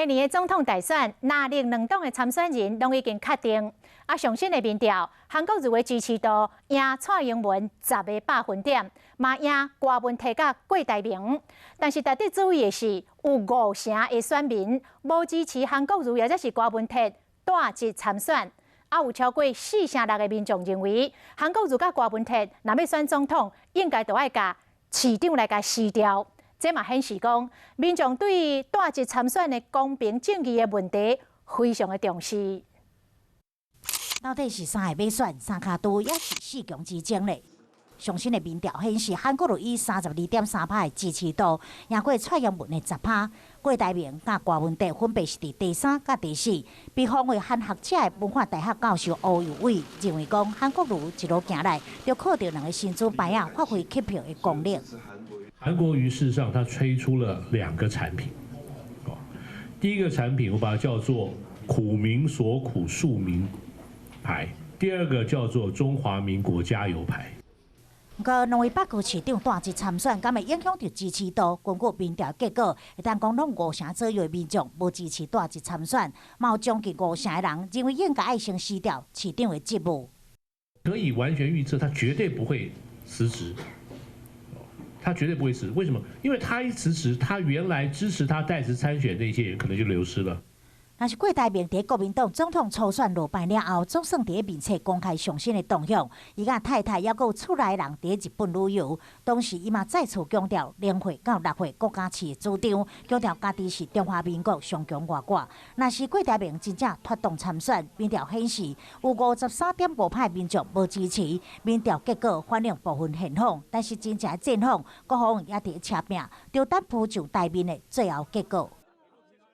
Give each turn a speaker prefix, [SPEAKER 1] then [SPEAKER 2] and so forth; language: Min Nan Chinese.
[SPEAKER 1] 明年的總統大選，藍綠兩黨的參選人攏已經確定。啊，上新的民調，韓國瑜的支持度贏蔡英文10個百分點，嘛贏柯文哲佮郭台銘。但是值得注意的是，有五成的選民無支持韓國瑜，抑或是柯文哲帶職參選。啊，有超過四成六的民眾認為，韓國瑜佮柯文哲若欲選總統，應該著愛共市長來共辭掉。這嘛顯示講，民眾對帶職參選的公平正義的問題非常的重視。
[SPEAKER 2] 到底是三个欲選，三跤拄，抑是四強之爭咧？上新的民調顯示，韓國瑜以32.3趴的支持度，贏過蔡英文的10趴。郭台銘佮柯文哲分別是佇第三佮第四。被訪為韓學者的文化大學教授吳幼偉認為講，韓國瑜一路行來，就靠著兩个神主牌仔發揮吸票的功能。
[SPEAKER 3] 韓國瑜事實上，他推出了兩個產品。第一個產品我把它叫做苦民所苦庶民牌，第二個叫做中華民國加油牌。
[SPEAKER 2] 毋過，兩位北區市長帶職參選，敢會影響著支持度？根據民調結果，會當講攏五成左右的民眾無支持帶職參選，嘛有將近五成的人認為應該愛先辭掉市長的職務。
[SPEAKER 3] 可以完全預測，他絕對不會辭職。他絕對不會辭職，為什麼？因為他一辭職，他原來支持他帶職參選那些人可能就流失了。
[SPEAKER 2] 若是郭台銘佇國民黨總統初選落敗了後，總算佇面冊公開上新的動向。伊佮太太猶閣有厝內人佇日本旅遊，當時伊嘛再次強調零歲到六歲國家飼的主張，強調家己是中華民國上強外掛。若是郭台銘真正脫黨參選，民調顯示有53.5趴民眾無支持。民調結果反映部分現況，但是真正的戰況，各方也佇咧車拚，就等浮上台面的最後結果。